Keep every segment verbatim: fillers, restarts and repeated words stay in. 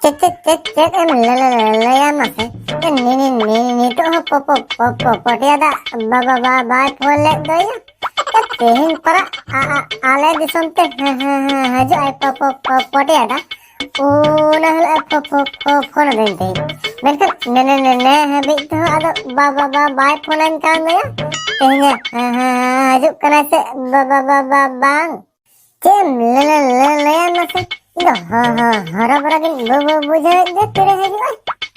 ᱪᱮᱫ ᱪᱮᱫ ᱪᱮᱫ ᱪᱮᱫ ᱮᱢ ᱞᱟᱹ- ᱞᱟᱹ- ᱞᱟᱹ- ᱞᱟᱹᱭᱟ ᱢᱟᱥᱮ? ᱱᱤ- ᱱᱤ- ᱱᱤ- ᱱᱤᱛᱚᱜ ᱦᱚᱸ ᱯᱚ- ᱯᱚ- ᱯᱚ- ᱯᱚ- ᱯᱚᱴᱤᱭᱟ ᱫᱟ ᱵᱟ- ᱵᱟ- ᱵᱟ- ᱵᱟᱭ ᱯᱷᱳᱱ ᱞᱮᱫ ᱫᱚᱭᱟ᱾ ᱛᱮᱦᱮᱧ ᱯᱟᱨᱟ ᱟ- ᱟ- ᱟᱞᱮ ᱫᱤᱥᱚᱢ ᱛᱮ ᱦᱮ- ᱦᱮ- ᱦᱮ- ᱦᱤᱡᱩᱜ ᱟᱭ ᱯᱚ- ᱯᱚ- ᱯᱚ- ᱯᱚᱴᱤᱭᱟ ᱫᱟ᱾ ᱚᱱᱟ ᱦᱤᱞᱳᱜ ᱮ ᱯᱷᱳ- ᱯᱷᱳ- ᱯᱷᱳ- ᱯᱷᱳᱱ ᱟᱹᱫᱤᱧ ᱛᱟᱦᱮᱸᱫ᱾ ᱢᱮᱱᱠᱷᱟᱱ ᱱᱮ- ᱱᱮ- ᱱᱮ- ᱱᱮ ᱦᱟᱹᱵᱤᱡ ᱛᱮᱦᱚᱸ ᱟᱫᱚ ᱵᱟ- ᱵᱟ- ᱵᱟ- ᱵᱟᱭ ᱯᱷᱳᱱᱟᱹᱧ ᱠᱟᱱ ᱫᱚᱭᱟ᱾ ᱛᱮᱦᱮᱧ ᱮ ᱦᱮ- ᱦᱮ- ᱦᱮ- ᱦᱤᱡᱩᱜ ᱠᱟᱱᱟᱭ ᱥᱮ ᱵᱟ- ᱵᱟ- ᱵᱟ- ᱵᱟ- ᱵᱟᱝ? ᱪᱮᱫ ᱮᱢ ᱞᱟᱹ- ᱞᱟᱹ- ᱞᱟᱹ- ᱞᱟᱹᱭᱟ ᱢᱟᱥᱮ? ᱤᱧ ᱫᱚ ᱦᱚ- ᱦᱚ- ᱦᱚᱨᱚᱵᱚᱨᱚ ᱜᱤᱧ ᱵᱩ- ᱵᱩ- ᱵᱩᱡᱷᱟᱹᱣᱮᱫ ᱜᱮ, ᱛᱤᱨᱮ ᱦᱤᱡᱩᱜᱼᱟ?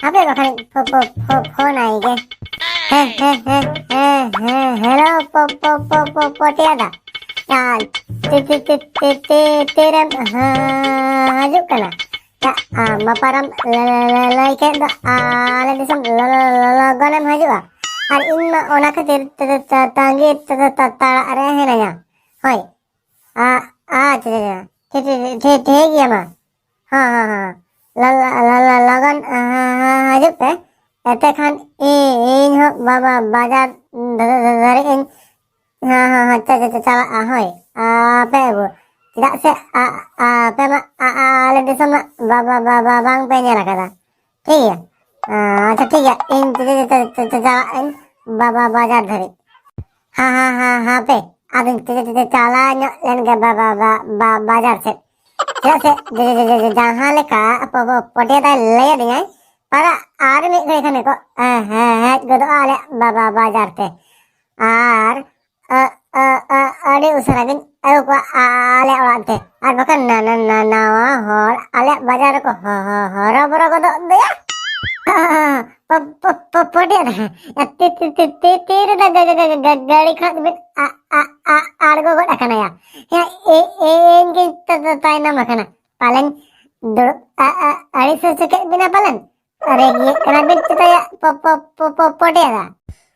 ᱦᱟᱯᱮ ᱵᱟᱠᱷᱟᱱ ᱯᱷᱳ- ᱯᱷᱳ- ᱯᱷᱳ- ᱯᱷᱳᱱ ᱟᱭ ᱜᱮ᱾ ᱦᱮᱸ, ᱦᱮᱸ, ᱦᱮᱸ, ᱦᱮᱸ, ᱦᱮᱸ, ᱦᱮᱞᱳ, ᱯᱚ- ᱯᱚ- ᱯᱚ- ᱯᱚ- ᱯᱚᱴᱤᱭᱟ ᱫᱟ᱾ ᱟᱨ ᱛᱤ- ᱛᱤ- ᱛᱤ- ᱛᱤ- ᱛᱤ- ᱛᱤᱨᱮᱢ ᱦᱟ- ᱦᱤᱡᱩᱜ ᱠᱟᱱᱟ? ᱭᱟ, ᱟᱢ ᱢᱟ ᱯᱟᱨᱟᱢ ᱞᱟᱹ- ᱞᱟᱹ- ᱞᱟᱹ- ᱞᱟᱹᱭ ᱠᱮᱫ ᱫᱚ ᱟᱞᱮ ᱫᱤᱥᱚᱢ ᱞᱚ- ᱞᱚ- ᱞᱚ- ᱞᱚᱜᱚᱱᱮᱢ ᱦᱤᱡᱩᱜᱼᱟ᱾ ᱟᱨ ᱤᱧ ᱢᱟ ᱚᱱᱟ ᱠᱷᱟᱹᱛᱤᱨ ᱛᱮ- ᱛᱮ- ᱛᱮ- ᱛᱟᱺᱜᱤ ᱛᱮ- ᱛᱮ- ᱛᱮ- ᱛᱟᱲᱟᱜ ᱨᱮ ᱦᱤᱱᱟᱹᱧᱟ᱾ ᱦᱳᱭ᱾ ᱟ- ᱟᱪᱪᱷᱟ, ᱟᱪᱪᱷᱟ, ᱴᱷᱤᱠ, ᱴᱷᱤᱠ, ᱴᱷᱤᱠ, ᱴᱷᱤᱠ ᱜᱮᱭᱟ ᱢᱟ᱾ ᱦᱮᱸ, ᱦᱮᱸ, ᱦᱮᱸ᱾ ᱞᱟ- ᱞᱟ- ᱞᱟ- ᱞᱟ- ᱞᱚᱜᱚᱱ, ᱦᱮᱸ, ᱦᱮᱸ, ᱦᱮᱸ, ᱦᱤᱡᱩᱜ ᱯᱮ᱾ ᱮᱛᱮ ᱠᱷᱟᱱ ᱤ- ᱤᱧ ᱦᱚᱸ ᱵᱟᱵᱟ ᱵᱟᱡᱟᱨ ᱫᱷᱟ- ᱫᱷᱟ- ᱫᱷᱟᱹᱨᱤᱡ ᱤᱧ, ᱦᱮᱸ, ᱦᱮᱸ, ᱦᱮᱸ, ᱪᱟ- ᱪᱟ- ᱪᱟ- ᱪᱟᱞᱟᱜᱼᱟ, ᱦᱳᱭ᱾ ᱟᱯᱮ ᱟᱹᱜᱩ᱾ ᱪᱮᱫᱟᱜ ᱥᱮ ᱟ- ᱟ- ᱟᱯᱮ ᱢᱟ ᱟ- ᱟ- ᱟᱞᱮ ᱫᱤᱥᱚᱢ ᱢᱟ ᱵᱟ- ᱵᱟ- ᱵᱟ- ᱵᱟ- ᱵᱟᱝ ᱯᱮ ᱧᱮᱞ ᱟᱠᱟᱫᱟ᱾ ᱴᱷᱤᱠ ᱜᱮᱭᱟ᱾ ᱟᱪᱪᱷᱟ, ᱴᱷᱤᱠ ᱜᱮᱭᱟ, ᱤᱧ ᱪᱟ- ᱪᱟ- ᱪᱟ- ᱪᱟ- ᱪᱟᱞᱟᱜ ᱟᱹᱧ ᱵᱟᱵᱟ ᱵᱟᱡᱟᱨ ᱫᱷᱟᱹᱨᱤᱡ᱾ ᱦᱟ, ᱦᱟ, ᱦᱟ, ᱦᱟᱯᱮ, ᱟᱫᱚᱧ ᱪᱟ- ᱪᱟ- ᱪᱟ- ᱪᱟᱞᱟᱣ ᱧᱚᱜ ᱞᱮᱱ ᱜᱮ ᱵᱟ- ᱵᱟ- ᱵᱟ- ᱵᱟ- ᱵᱟᱡᱟᱨ ᱥᱮᱫ᱾ ᱪᱮᱫᱟᱜ ᱥᱮ ᱡᱟ- ᱡᱟ- ᱡᱟ- ᱡᱟ- ᱡᱟᱦᱟᱸ ᱞᱮᱠᱟ ᱯᱚ- ᱯᱚ- ᱯᱚᱴᱤᱭᱟ ᱫᱟᱭ ᱞᱟᱹᱭ ᱟᱹᱫᱤᱧᱟᱭ, ᱯᱟᱨᱟ ᱟᱨ ᱢᱤᱫ ᱜᱷᱟᱹᱲᱤ ᱠᱷᱟᱱ ᱜᱮᱠᱚ, ᱦᱮᱸ, ᱦᱮᱸ, ᱦᱮᱡ ᱜᱚᱫᱚᱜᱼᱟ ᱟᱞᱮᱭᱟᱜ ᱵᱟ- ᱵᱟ- ᱵᱟᱡᱟᱨ ᱛᱮ᱾ ᱟᱨ ᱟ- ᱟ- ᱟ- ᱟᱹᱰᱤ ᱩᱥᱟᱹᱨᱟ ᱜᱤᱧ ᱟᱹᱜᱩ ᱠᱚᱣᱟ ᱟ- ᱟᱞᱮ ᱚᱲᱟᱜ ᱛᱮ᱾ ᱟᱨ ᱵᱟᱠᱷᱟᱱ ᱱᱟ- ᱱᱟ- ᱱᱟ- ᱱᱟᱣᱟ ᱦᱚᱲ ᱟᱞᱮᱭᱟᱜ ᱵᱟᱡᱟᱨ ᱨᱮᱠᱚ ᱦᱚ- ᱦᱚ- ᱦᱚᱨᱚᱵᱚᱨᱚ ᱜᱚᱫᱚᱜ ᱫᱚᱭᱟ᱾ ᱯᱚ- ᱯᱚ- ᱯᱚ- ᱯᱚᱴᱤᱭᱟ ᱫᱟ, ᱛᱤ- ᱛᱤ- ᱛᱤ- ᱛᱤ- ᱛᱤ ᱨᱮᱫᱚ ᱜᱟ- ᱜᱟ- ᱜᱟ- ᱜᱟ- ᱜᱟ- ᱜᱟᱹᱲᱤ ᱠᱷᱚᱱᱟᱜ ᱵᱤᱱ ᱟ- ᱟ- ᱟ- ᱟᱬᱜᱚ ᱜᱚᱫ ᱟᱠᱟᱱᱟᱭᱟ? ᱦᱮᱸ, ᱮ- ᱮ- ᱤᱧ ᱜᱤᱧ ᱛᱟ- ᱛᱟ- ᱛᱟᱭᱱᱚᱢ ᱟᱠᱟᱱᱟ᱾ ᱯᱟᱞᱮᱱ ᱫᱩᱲᱩᱵ ᱟ- ᱟ- ᱟᱹᱲᱤᱥ ᱦᱚᱪᱚ ᱠᱮᱫ ᱵᱤᱱᱟ ᱯᱟᱞᱮᱱ? ᱨᱮᱸᱜᱮᱡ ᱠᱟᱱᱟ ᱵᱤᱱ ᱪᱮᱛᱟᱭᱟ ᱯᱚ- ᱯᱚ- ᱯᱚ- ᱯᱚ- ᱯᱚᱴᱤᱭᱟ ᱫᱟ?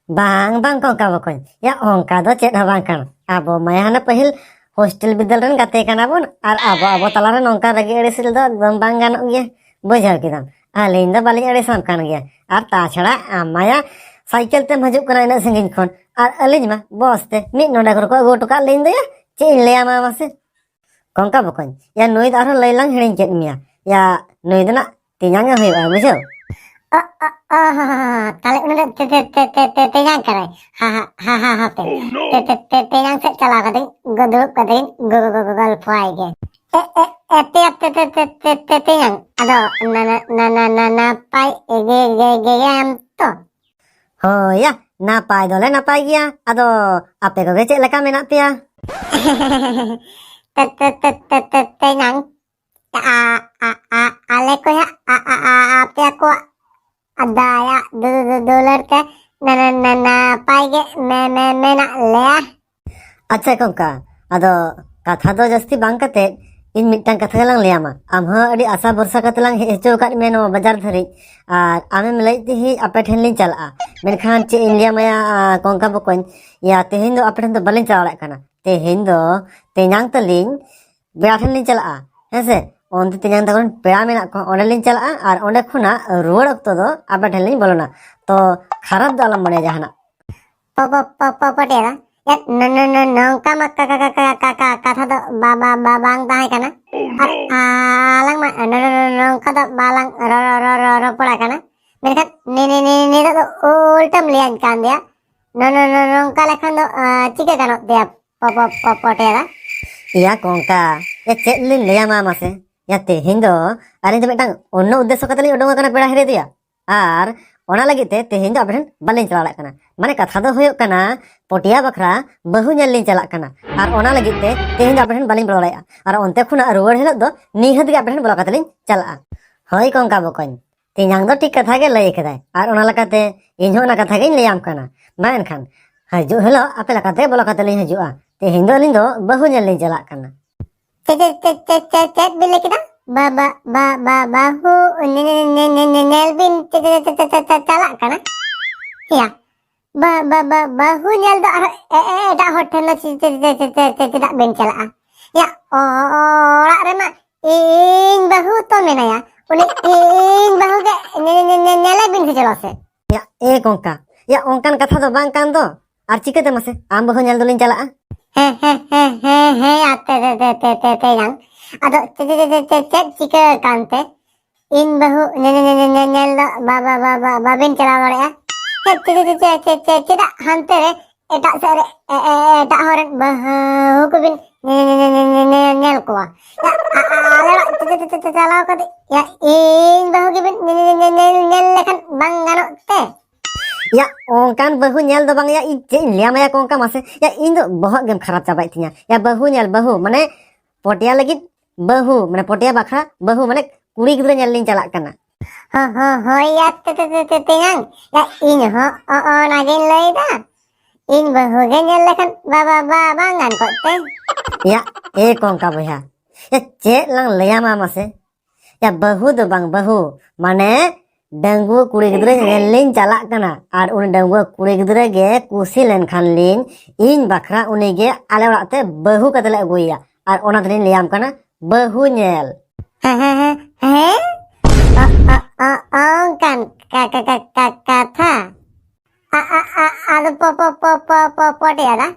ᱵᱟᱝ, ᱵᱟᱝ, ᱠᱚᱝᱠᱟ ᱵᱚᱠᱚᱧ᱾ ᱭᱟ, ᱚᱱᱠᱟ ᱫᱚ ᱪᱮᱫ ᱦᱚᱸ ᱵᱟᱝ ᱠᱟᱱᱟ᱾ ᱟᱵᱚ ᱢᱟᱭᱟ ᱦᱟᱱᱮ ᱯᱟᱹᱦᱤᱞ ᱦᱳᱥᱴᱮᱞ ᱵᱤᱫᱟᱹᱞ ᱨᱮᱱ ᱜᱟᱛᱮ ᱠᱟᱱᱟ ᱵᱚᱱ, ᱟᱨ ᱟᱵᱚ, ᱟᱵᱚ ᱛᱟᱞᱟᱨᱮ ᱱᱚᱝᱠᱟ ᱨᱟᱹᱜᱤ ᱟᱹᱲᱤᱥ ᱫᱚ ᱮᱠᱫᱚᱢ ᱵᱟᱝ ᱜᱟᱱᱚᱜ ᱜᱮᱭᱟ᱾ ᱵᱩᱡᱷᱟᱹᱣ ᱠᱮᱫᱟᱢ? ᱟᱹᱞᱤᱧ ᱫᱚ ᱵᱟᱹᱞᱤᱧ ᱟᱹᱲᱤᱥᱟᱢ ᱠᱟᱱ ᱜᱮᱭᱟ᱾ ᱟᱨ ᱛᱟᱪᱷᱟᱲᱟ ᱟᱢ ᱢᱟᱭᱟ ᱥᱟᱭᱠᱮᱞ ᱛᱮᱢ ᱦᱤᱡᱩᱜ ᱠᱟᱱᱟ ᱤᱱᱟᱹᱜ ᱥᱟᱺᱜᱤᱧ ᱠᱷᱚᱱ, ᱟᱨ ᱟᱹᱞᱤᱧ ᱢᱟ ᱵᱚᱥ ᱛᱮ ᱢᱤᱫ ᱱᱚᱰᱮᱠ ᱨᱮᱠᱚ ᱟᱹᱜᱩ ᱦᱚᱴᱚ ᱠᱟᱜ ᱞᱤᱧ ᱫᱚᱭᱟ᱾ ᱪᱮᱫ ᱤᱧ ᱞᱟᱹᱭᱟᱢᱟ ᱢᱟᱥᱮ? ᱠᱚᱝᱠᱟ ᱵᱚᱠᱚᱧ, ᱭᱟ, ᱱᱩᱭ ᱫᱚ ᱟᱨᱦᱚᱸ ᱞᱟᱹᱭ ᱞᱟᱝ ᱦᱤᱲᱤᱧ ᱠᱮᱫ ᱢᱮᱭᱟ᱾ ᱭᱟ, ᱱᱩᱭ ᱫᱚ ᱱᱟᱜ ᱛᱮᱧᱟᱝ ᱮ ᱦᱩᱭᱩᱜᱼᱟ, ᱵᱩᱡᱷᱟᱹᱣ? ᱚ, ᱚ, ᱚ, ᱦᱚ, ᱦᱚ, ᱦᱚ, ᱛᱟᱦᱞᱮ ᱩᱱᱤ ᱫᱚ ᱛᱮ-, ᱛᱮ-, ᱛᱮ-, ᱛᱮ-, ᱛᱮ-, ᱛᱮᱧᱟᱝ ᱠᱟᱱᱟᱭ᱾ ᱦᱟ, ᱦᱟ, ᱦᱟ, ᱦᱟ, ᱦᱟᱯᱮ᱾ ᱛᱮ-, ᱛᱮ-, ᱛᱮ-, ᱛᱮᱧᱟᱝ ᱥᱮᱫ ᱪᱟᱞᱟᱣ ᱠᱟᱛᱮᱧ ᱜᱚ-, ᱫᱩᱲᱩᱵ ᱠᱟᱛᱮᱧ ᱜᱚ-, ᱜᱚ-, ᱜᱚ-, ᱜᱚ-, ᱜᱚᱞᱯᱷᱚ ᱟᱭ ᱜᱮ᱾ ᱮ, ᱮ, ᱮ, ᱛᱮ-, ᱛᱮ-, ᱛᱮ-, ᱛᱮ-, ᱛᱮ-, ᱛᱮᱧᱟᱝ, ᱟᱫᱚ ᱱᱟ-, ᱱᱟ-, ᱱᱟ-, ᱱᱟ-, ᱱᱟ-, ᱱᱟᱯᱟᱭ ᱜᱮ, ᱜᱮ, ᱜᱮ, ᱜᱮᱭᱟᱢ ᱛᱚ? ᱦᱳᱭᱟ, ᱱᱟᱯᱟᱭ ᱫᱚᱞᱮ ᱱᱟᱯᱟᱭ ᱜᱮᱭᱟ᱾ ᱟᱫᱚ ᱟᱯᱮ ᱠᱚᱜᱮ ᱪᱮᱫ ᱞᱮᱠᱟ ᱢᱮᱱᱟᱜ ᱯᱮᱭᱟ? ᱛᱮ-, ᱛᱮ-, ᱛᱮ-, ᱛᱮ-, ᱛᱮ-, ᱛᱮᱧᱟᱝ, ᱟ-, ᱟ-, ᱟ-, ᱟᱞᱮ ᱠᱚ ᱦᱟᱸᱜ, ᱟ-, ᱟ-, ᱟ-, ᱟᱯᱮ ᱠᱚᱣᱟᱜ ᱫᱟᱭᱟ ᱫᱩ-, ᱫᱩ-, ᱫᱩᱞᱟᱹᱲ ᱛᱮ ᱱᱟ-, ᱱᱟ-, ᱱᱟ-, ᱱᱟᱯᱟᱭ ᱜᱮ ᱢᱮ-, ᱢᱮ-, ᱢᱮᱱᱟᱜ ᱞᱮᱭᱟ᱾ ᱟᱪᱪᱷᱟ ᱠᱚᱝᱠᱟ, ᱟᱫᱚ ᱠᱟᱛᱷᱟ ᱫᱚ ᱡᱟᱹᱥᱛᱤ ᱵᱟᱝ ᱠᱟᱛᱮ, ᱤᱧ ᱢᱤᱫᱴᱟᱝ ᱠᱟᱛᱷᱟ ᱜᱮᱞᱟᱝ ᱞᱟᱹᱭᱟᱢᱟ᱾ ᱟᱢ ᱦᱚᱸ ᱟᱹᱰᱤ ᱟᱥᱟ ᱵᱷᱚᱨᱥᱟ ᱠᱟᱛᱮ ᱞᱟᱝ ᱦᱮᱡ ᱦᱚᱪᱚ ᱟᱠᱟᱫ ᱢᱮᱭᱟ ᱱᱚᱣᱟ ᱵᱟᱡᱟᱨ ᱫᱷᱟᱹᱨᱤᱡ, ᱟᱨ ᱟᱢᱮᱢ ᱞᱟᱹᱭᱮᱫ ᱛᱟᱦᱮᱸᱫ ᱟᱯᱮ ᱴᱷᱮᱱ ᱞᱤᱧ ᱪᱟᱞᱟᱜᱼᱟ, ᱢᱮᱱᱠᱷᱟᱱ ᱪᱮᱫ ᱤᱧ ᱞᱟᱹᱭᱟᱢᱟ ᱭᱟ, ᱠᱚᱝᱠᱟ ᱵᱚᱠᱚᱧ, ᱭᱟ, ᱛᱮᱦᱮᱧ ᱫᱚ ᱟᱯᱮ ᱴᱷᱮᱱ ᱫᱚ ᱵᱟᱹᱞᱤᱧ ᱪᱟᱞᱟᱣ ᱫᱟᱲᱮᱭᱟᱜ ᱠᱟᱱᱟ᱾ ᱛᱮᱦᱮᱧ ᱫᱚ ᱛᱮᱧᱟᱝ ᱛᱟᱹᱞᱤᱧ ᱯᱮᱲᱟ ᱴᱷᱮᱱ ᱞᱤᱧ ᱪᱟᱞᱟᱜᱼᱟ, ᱦᱮᱸ ᱥᱮ? ᱚᱱᱛᱮ ᱛᱮᱧᱟᱝ ᱛᱟᱠᱚ ᱨᱮᱱ ᱯᱮᱲᱟ ᱢᱮᱱᱟᱜ ᱠᱚᱣᱟ, ᱚᱸᱰᱮ ᱞᱤᱧ ᱪᱟᱞᱟᱜᱼᱟ, ᱟᱨ ᱚᱸᱰᱮ ᱠᱷᱚᱱᱟᱜ ᱨᱩᱣᱟᱹᱲ ᱚᱠᱛᱚ ᱫᱚ ᱟᱯᱮ ᱴᱷᱮᱱ ᱞᱤᱧ ᱵᱚᱞᱚᱱᱟ᱾ ᱛᱚ ᱠᱷᱟᱨᱟᱯ ᱫᱚ ᱟᱞᱚᱢ ᱢᱚᱱᱮᱭᱟ ᱡᱟᱦᱟᱱᱟᱜ᱾ ᱯᱚ-, ᱯᱚ-, ᱯᱚ-, ᱯᱚ-, ᱯᱚᱴᱮᱫᱟ᱾ ᱭᱟ, ᱱᱚ-, ᱱᱚ-, ᱱᱚ-, ᱱᱚᱝᱠᱟ ᱢᱟ ᱠᱟ-, ᱠᱟ-, ᱠᱟ-, ᱠᱟ-, ᱠᱟ-, ᱠᱟ-, ᱠᱟᱛᱷᱟ ᱫᱚ ᱵᱟ-, ᱵᱟ-, ᱵᱟ-, ᱵᱟᱝ ᱛᱟᱦᱮᱸ ᱠᱟᱱᱟ᱾ ᱟᱨ ᱟᱞᱟᱝ ᱢᱟ ᱱᱚ-, ᱱᱚ-, ᱱᱚ-, ᱱᱚᱝᱠᱟ ᱫᱚ ᱵᱟᱞᱟᱝ ᱨᱚ-, ᱨᱚ-, ᱨᱚ-, ᱨᱚ-, ᱨᱚᱯᱚᱲ ᱟᱠᱟᱱᱟ᱾ ᱢᱮᱱᱠᱷᱟᱱ ᱱᱤ-, ᱱᱤ-, ᱱᱤ-, ᱱᱤᱛᱚᱜ ᱫᱚ ᱩᱞᱴᱟᱹᱢ ᱞᱟᱹᱭᱟᱹᱧ ᱠᱟᱱ ᱫᱚᱭᱟ᱾ ᱱᱚ-, ᱱᱚ-, ᱱᱚ-, ᱱᱚᱝᱠᱟ ᱞᱮᱠᱷᱟᱱ ᱫᱚ, ᱟ, ᱪᱤᱠᱟᱹ ᱜᱟᱱᱚᱜ ᱛᱮᱭᱟ ᱯᱚ-, ᱯᱚ-, ᱯᱚ-, ᱯᱚᱴᱮᱫᱟ? ᱭᱟ ᱠᱚᱝᱠᱟ, ᱭᱟ ᱪᱮᱫ ᱞᱤᱧ ᱞᱟᱹᱭᱟᱢᱟ ᱢᱟᱥᱮ? ᱭᱟ ᱛᱮᱦᱮᱧ ᱫᱚ ᱟᱹᱞᱤᱧ ᱫᱚ ᱢᱤᱫᱴᱟᱝ ᱚᱱᱱᱚ ᱩᱫᱽᱫᱮᱥᱥᱚ ᱠᱟᱛᱮ ᱞᱤᱧ ᱩᱰᱩᱝ ᱟᱠᱟᱱᱟ ᱯᱮᱲᱟ ᱦᱤᱨᱤ ᱫᱚᱭᱟ᱾ ᱟᱨ ᱚᱱᱟ ᱞᱟᱹᱜᱤᱫ ᱛᱮ ᱛᱮᱦᱮᱧ ᱫᱚ ᱟᱯᱮ ᱴᱷᱮᱱ ᱵᱟᱹᱞᱤᱧ ᱪᱟᱞᱟᱣ ᱫᱟᱲᱮᱭᱟᱜ ᱠᱟᱱᱟ᱾ ᱢᱟᱱᱮ ᱠᱟᱛᱷᱟ ᱫᱚ ᱦᱩᱭᱩᱜ ᱠᱟᱱᱟ, ᱯᱚᱴᱤᱭᱟ ᱵᱟᱠᱷᱨᱟ ᱵᱟᱹᱦᱩ ᱧᱮᱞ ᱞᱤᱧ ᱪᱟᱞᱟᱜ ᱠᱟᱱᱟ᱾ ᱟᱨ ᱚᱱᱟ ᱞᱟᱹᱜᱤᱫ ᱛᱮ ᱛᱮᱦᱮᱧ ᱫᱚ ᱟᱯᱮ ᱴᱷᱮᱱ ᱵᱟᱹᱞᱤᱧ ᱵᱚᱞᱚ ᱫᱟᱲᱮᱭᱟᱜᱼᱟ᱾ ᱟᱨ ᱚᱱᱛᱮ ᱠᱷᱚᱱᱟᱜ ᱨᱩᱣᱟᱹᱲ ᱦᱤᱞᱳᱜ ᱫᱚ ᱱᱤᱦᱟᱹᱛ ᱜᱮ ᱟᱯᱮ ᱴᱷᱮᱱ ᱵᱚᱞᱚ ᱠᱟᱛᱮ ᱞᱤᱧ ᱪᱟᱞᱟᱜᱼᱟ᱾ ᱦᱳᱭ ᱠᱚᱝᱠᱟ ᱵᱚᱠᱚᱧ, ᱛᱮᱧᱟᱝ ᱫᱚ ᱴᱷᱤᱠ ᱠᱟᱛᱷᱟ ᱜᱮ ᱞᱟᱹᱭ ᱠᱟᱫᱟᱭ, ᱟᱨ ᱚᱱᱟ ᱞᱮᱠᱟᱛᱮ ᱤᱧ ᱦᱚᱸ ᱚᱱᱟ ᱠᱟᱛᱷᱟ ᱜᱤᱧ ᱞᱟᱹᱭᱟᱢ ᱠᱟᱱᱟ᱾ ᱢᱟ ᱮᱱᱠᱷᱟᱱ, ᱦᱤᱡᱩᱜ ᱦᱤᱞᱳᱜ ᱟᱯᱮ ᱞᱮᱠᱟᱛᱮ ᱵᱚᱞᱚ ᱠᱟᱛᱮ ᱞᱤᱧ ᱦᱤᱡᱩᱜᱼᱟ᱾ ᱛᱮᱦᱮᱧ ᱫᱚ ᱟᱹᱞᱤᱧ ᱫᱚ ᱵᱟᱹᱦᱩ ᱧᱮᱞ ᱞᱤᱧ ᱪᱟᱞᱟᱜ ᱠᱟᱱᱟ᱾ ᱪᱮᱫ, ᱪᱮᱫ, ᱪᱮᱫ, ᱪᱮᱫ, ᱪᱮᱫ, ᱪᱮᱫ ᱵᱤᱱ ᱞᱟᱹᱭ ᱠᱮᱫᱟ? ᱵᱟ-, ᱵᱟ-, ᱵᱟ-, ᱵᱟ-, ᱵᱟᱹᱦᱩ ᱧᱮ-, ᱧᱮ-, ᱧᱮ-, ᱧᱮ-, ᱧᱮ-, ᱧᱮᱞ ᱵᱤᱱ ᱪᱮ-, ᱪᱮ-, ᱪᱮ-, ᱪᱮ-, ᱪᱮ-, ᱪᱟᱞᱟᱜ ᱠᱟᱱᱟ? ᱭᱟ, ᱵᱟ-, ᱵᱟ-, ᱵᱟ-, ᱵᱟᱹᱦᱩ ᱧᱮᱞ ᱫᱚ ᱟᱨᱦᱚᱸ ᱮ-, ᱮ-, ᱮᱴᱟᱜ ᱦᱚᱲ ᱴᱷᱮᱱ ᱫᱚ ᱪᱮ-, ᱪᱮ-, ᱪᱮ-, ᱪᱮ-, ᱪᱮ-, ᱪᱮᱫᱟᱜ ᱵᱤᱱ ᱪᱟᱞᱟᱜᱼᱟ? ᱭᱟ, ᱚ-, ᱚ-, ᱚᱲᱟᱜ ᱨᱮᱢᱟ ᱤᱧ ᱵᱟᱹᱦᱩ ᱛᱚ ᱢᱮᱱᱟᱭᱟ, ᱩᱱᱤ ᱤᱧ ᱵᱟᱹᱦᱩ ᱜᱮ ᱧᱮ-, ᱧᱮ-, ᱧᱮ-, ᱧᱮᱞᱮ ᱵᱤᱱ ᱥᱮ ᱪᱚᱞᱚ ᱥᱮ᱾ ᱭᱟ, ᱮ ᱠᱚᱝᱠᱟ, ᱭᱟ, ᱚᱱᱠᱟᱱ ᱠᱟᱛᱷᱟ ᱫᱚ ᱵᱟᱝ ᱠᱟᱱ ᱫᱚ᱾ ᱟᱨ ᱪᱤᱠᱟᱹᱛᱮ ᱢᱟᱥᱮ ᱟᱢ ᱵᱟᱹᱦᱩ ᱧᱮᱞ ᱫᱚᱞᱤᱧ ᱪᱟᱞᱟᱜᱼᱟ? ᱦᱮᱸ, ᱦᱮᱸ, ᱦᱮᱸ, ᱦᱮᱸ, ᱦᱮᱸ, ᱟᱛᱮ, ᱛᱮ, ᱛᱮ, ᱛᱮ, ᱛᱮ, ᱛᱮᱭᱟᱝ᱾ ᱟᱫᱚ ᱪᱮ-, ᱪᱮ-, ᱪᱮ-, ᱪᱮ-, ᱪᱮᱫ ᱪᱤᱠᱟᱹ ᱠᱟᱱᱛᱮ? ᱤᱧ ᱵᱟᱹᱦᱩ ᱧᱮ-, ᱧᱮ-, ᱧᱮ-, ᱧᱮ-, ᱧᱮ-, ᱧᱮᱞ ᱫᱚ ᱵᱟ-, ᱵᱟ-, ᱵᱟ-, ᱵᱟ-, ᱵᱟᱵᱤᱱ ᱪᱟᱞᱟᱣ ᱫᱟᱲᱮᱭᱟᱜᱼᱟ? ᱪᱮ-, ᱪᱮ-, ᱪᱮ-, ᱪᱮ-, ᱪᱮ-, ᱪᱮ-, ᱪᱮᱫᱟᱜ ᱦᱟᱱᱛᱮ ᱨᱮ ᱮᱴᱟᱜ ᱥᱮᱫ ᱨᱮ ᱮ-, ᱮ-, ᱮᱴᱟᱜ ᱦᱚᱲ ᱨᱮᱱ ᱵᱟᱹᱦᱩ ᱠᱚᱵᱤᱱ ᱧᱮ-, ᱧᱮ-, ᱧᱮ-, ᱧᱮ-, ᱧᱮ-, ᱧᱮᱞ ᱠᱚᱣᱟ? ᱭᱟ, ᱟ-, ᱟ-, ᱟᱞᱮ ᱚᱲᱟᱜ ᱪᱮ-, ᱪᱮ-, ᱪᱮ-, ᱪᱮ-, ᱪᱟᱞᱟᱣ ᱠᱟᱛᱮ, ᱭᱟ, ᱤᱧ ᱵᱟᱹᱦᱩ ᱜᱮᱵᱤᱱ ᱧᱮ-, ᱧᱮ-, ᱧᱮ-, ᱧᱮᱞ, ᱧᱮᱞ ᱞᱮᱠᱷᱟᱱ ᱵᱟᱝ ᱜᱟᱱᱚᱜ ᱛᱮ? ᱭᱟ, ᱚᱱᱠᱟᱱ ᱵᱟᱹᱦᱩ ᱧᱮᱞ ᱫᱚ ᱵᱟᱝ ᱭᱟ, ᱤᱧ ᱪᱮᱫ ᱤᱧ ᱞᱟᱹᱭᱟᱢᱟ ᱭᱟ ᱠᱚᱝᱠᱟ ᱢᱟᱥᱮ? ᱭᱟ, ᱤᱧ ᱫᱚ ᱵᱚᱦᱚᱜ ᱜᱮᱢ ᱠᱷᱟᱨᱟᱯ ᱪᱟᱵᱟᱭᱮᱫ ᱛᱤᱧᱟ᱾ ᱭᱟ, ᱵᱟᱹᱦᱩ ᱧᱮᱞ, ᱵᱟᱹᱦᱩ, ᱢᱟᱱᱮ ᱯᱚᱴᱭᱟ ᱞᱟᱹᱜᱤᱫ ᱵᱟᱹᱦᱩ, ᱢᱟᱱᱮ ᱯᱚᱴᱭᱟ ᱵᱟᱠᱷᱨᱟ ᱵᱟᱹᱦᱩ, ᱢᱟᱱᱮ ᱠᱩᱲᱤ ᱜᱤᱫᱽᱨᱟᱹ ᱧᱮᱞ ᱞᱤᱧ ᱪᱟᱞᱟᱜ ᱠᱟᱱᱟ᱾ ᱦᱚ-, ᱦᱚ-, ᱦᱳᱭ ᱭᱟ, ᱛᱮ-, ᱛᱮ-, ᱛᱮ-, ᱛᱮ-, ᱛᱮᱭᱟᱝ᱾ ᱭᱟ, ᱤᱧ ᱦᱚᱸ ᱚ-, ᱚᱱᱟᱜᱤᱧ ᱞᱟᱹᱭᱫᱟ᱾ ᱤᱧ ᱵᱟᱹᱦᱩ ᱜᱮ ᱧᱮᱞ ᱞᱮᱠᱷᱟᱱ ᱵᱟ-, ᱵᱟ-, ᱵᱟ-, ᱵᱟᱝ ᱜᱟᱱ ᱠᱚᱜ ᱛᱮ? ᱭᱟ, ᱮ ᱠᱚᱝᱠᱟ ᱵᱚᱭᱦᱟ, ᱭᱟ, ᱪᱮᱫ ᱞᱟᱝ ᱞᱟᱹᱭᱟᱢᱟ ᱢᱟᱥᱮ? ᱭᱟ, ᱵᱟᱹᱦᱩ ᱫᱚ ᱵᱟᱝ, ᱵᱟᱹᱦᱩ, ᱢᱟᱱᱮ ᱰᱟᱺᱜᱩᱣᱟᱹ ᱠᱩᱲᱤ ᱜᱤᱫᱽᱨᱟᱹ ᱧᱮᱞ ᱞᱤᱧ ᱪᱟᱞᱟᱜ ᱠᱟᱱᱟ, ᱟᱨ ᱩᱱᱤ ᱰᱟᱺᱜᱩᱣᱟᱹ ᱠᱩᱲᱤ ᱜᱤᱫᱽᱨᱟᱹ ᱜᱮ ᱠᱩᱥᱤ ᱞᱮᱱᱠᱷᱟᱱ ᱞᱤᱧ, ᱤᱧ ᱵᱟᱠᱷᱨᱟ ᱩᱱᱤ ᱜᱮ ᱟᱞᱮ ᱚᱲᱟᱜ ᱛᱮ ᱵᱟᱹᱦᱩ ᱠᱟᱛᱮ ᱞᱮ ᱟᱹᱜᱩᱭᱮᱭᱟ᱾ ᱟᱨ ᱚᱱᱟ ᱛᱮᱞᱤᱧ ᱞᱟᱹᱭᱟᱢ ᱠᱟᱱᱟ ᱵᱟᱹᱦᱩ ᱧᱮᱞ᱾ ᱦᱮᱸ, ᱦᱮᱸ, ᱦᱮᱸ, ᱦᱮᱸ? ᱚ-, ᱚ-, ᱚ-, ᱚᱱᱠᱟᱱ ᱠᱟ-, ᱠᱟ-, ᱠᱟ-, ᱠᱟ-, ᱠᱟᱛᱷᱟ? ᱟ-, ᱟ-, ᱟ-, ᱟᱫᱚ ᱯᱚ-, ᱯᱚ-, ᱯᱚ-, ᱯᱚ-, ᱯᱚ-, ᱯᱚᱴᱮᱭᱟᱫᱟ᱾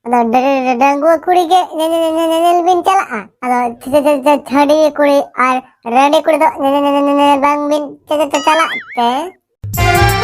ᱟᱫᱚ ᱰᱟᱹ-, ᱰᱟᱹ-, ᱰᱟᱹ-, ᱰᱟᱺᱜᱩᱣᱟᱹ ᱠᱩᱲᱤ ᱜᱮ ᱧᱮ-, ᱧᱮ-, ᱧᱮ-, ᱧᱮ-, ᱧᱮᱧᱮᱞ ᱵᱤᱱ ᱪᱟᱞᱟᱜᱼᱟ᱾ ᱟᱫᱚ ᱪᱷᱟᱹ-, ᱪᱷᱟᱹ-, ᱪᱷᱟᱹ-, ᱪᱷᱟᱹᱰᱣᱤ ᱠᱩᱲᱤ ᱟᱨ ᱨᱟᱺᱰᱤ ᱠᱩᱲᱤ ᱫᱚ ᱧᱮ-, ᱧᱮ-, ᱧᱮ-, ᱧᱮ-, ᱧᱮ-, ᱵᱟᱝ ᱵᱤᱱ ᱪᱟ-, ᱪᱟ-, ᱪᱟ-, ᱪᱟᱞᱟᱜ ᱛᱮ?